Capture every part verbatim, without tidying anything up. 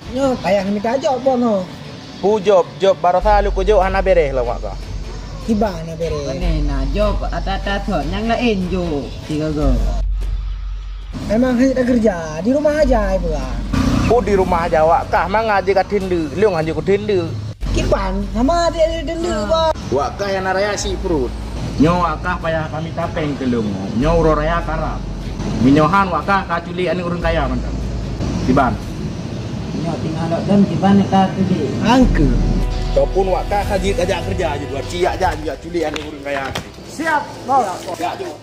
Nyoe payah mita jaweueb boh nyoe. Peue jaweueb, jaweueb baroesa lôn kujaweueb hana beureh lom Wak Kah. Kiban hana beureh. Pane na jaweueb ata-ata thot nyang laén jaweueb sigoe-goe. Memang hana takeureuja, di rumoh aja ai peugah. Peue di rumoh aja Wak Kah mangat jeuet ka teundeuk, lôn hana jeuet kuteundeuk. Kiban sama até teundeuk bah. Wak Kah nyang na raya sie pruet. Nyoe Wak Kah payah pamita péng keu lôn. Nyoe uroe raya karab. Meunyoe han Wak Kah ka culik aneuëk ureuëng kaya mantong. Kiban. Nyoe tinggai lôn dan kiban ka culik. Angke. Ataupun Wak Kah ka jeuet kajak keureuja jeuet dua ciyak jak jak culik aneuëk ureuëng kaya. Siap, bos. Jak jeuet.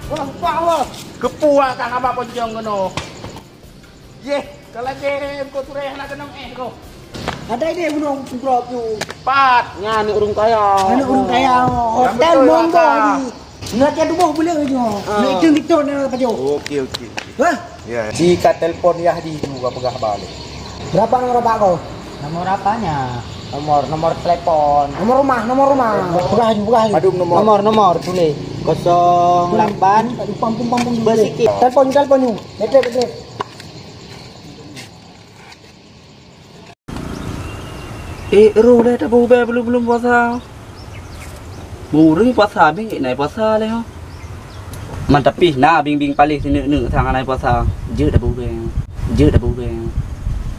Wah, wah, wah. Keupeue ka haba poncong keunoe? Yeh, kalau deh, engkau turai hana kenong eh kau. Ada ide gunong pungkrop tu. Pat, nyan aneuk ureueng kaya. Aneuk ureueng kaya, hotel monggo ni. Nak jadi boh boleh je. Ah. Nak itu gitu nak apa jo? Okey, okey. Hah? Ya. Si ka telepon Yahdi tu ka peugah balik. Berapa nomor apa kau? Nomor apanya? Nomor, nomor telepon. Nomor rumah, nomor rumah. Peugah ju, peugah ju. Padum nomor. Nomor, nomor tulis. Kosong lapan. Pampung, pampung. Bersikit. Telepon, telepon ju. Betul, betul. Eh, roh lé tabôh ubé belom-belom puasa. Buri puasa, bingit nai puasa lé ho. Man tapi na bing-bing paléh sineuk-neuk sang nai puasa. Jeuet tabôh ubé. Jeuet tabôh ubé.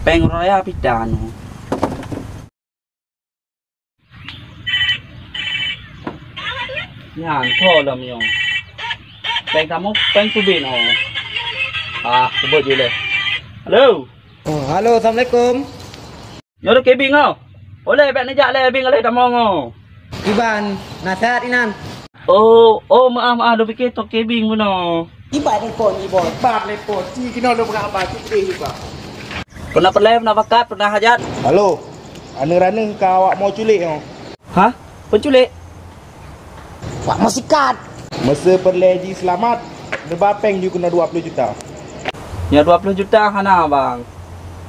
Péng raya pih tan ho. Nyan tho lom nyoe. Péng tamu, péng teubiet nyoe. Ah, kubeuet ju lé. Halo. Oh, halo, assalamualaikum. Nyoe keu Bing ho. Oleh bèk neujak lé Bing lé tamong ho. Kiban, na that inan. Oh, oh, maaf, maaf, lôn pike toke Bing bunoe. Kiban telepon, Kiban. Kiban telepon. Ci keunoe lôn peugah haba, ci keudeh juga. Pernah peureulèe, pernah bakat, pernah hajat. Halo. Aneuk raneuk ka awak mo culik nyoe. Hah? Peuculik? Wak meusikat. Meuseu peureulèe jiseulamat, neuba péng ju keunoe dua ploh juta. Nyoe dua ploh juta hana, Bang.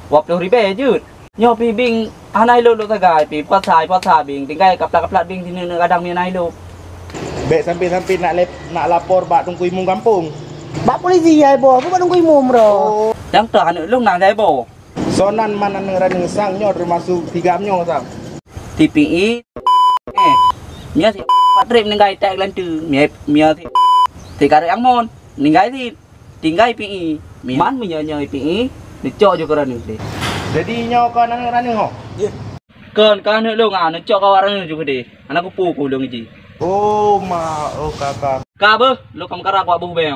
Dua ploh ribèe jeuet. Nyoe pih Bing hana ilôp-lôp sagai pih, puasa, puasa Bing, tinggai kaplat-kaplat Bing sineuk-neuk kadang meunan ilôp. Bèk sampai-sampai nak lep-, nak lapor bak Teungku Imum gampông. Bak polisi, hai boh, bak Teungku Imum ro. Oh. Nyang teuh aneuk lôn na, hai boh. Soe nan man aneuk raneuk sang nyoe teumasuk tigam nyoe sang. Tipi i. Eh. Mia si Patrick ninggai tak lantu. Mia, mia si. Si Karek Amon ninggai si. Tinggai pi i. Mia. Man meunyoe nyoe pi i. Neucok ju keu raneuk deh. Jadi nyoe kon aneuk raneuk ho? Kon ka aneuk lôn ah, neucok ka awak raneuk ju keu deh. Aneuk kupu ku lôn ji. Oh ma, oh kaka. Ka beuh, lôn ka meukarak wak beuh bèe.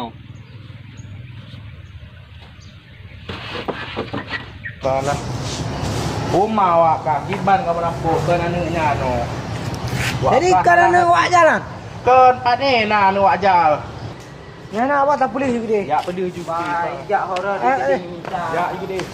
Salah. Uma wak ka kiban ka meurampok keu aneuk nyan nyoe. Jadi ka aneuk wak jalan? Kon pane na aneuk wak jal. Nyan na awak tapuléh ju deh. Jak peudeuh ju. Bai, jak horor. Eh, eh. Jak ju deh.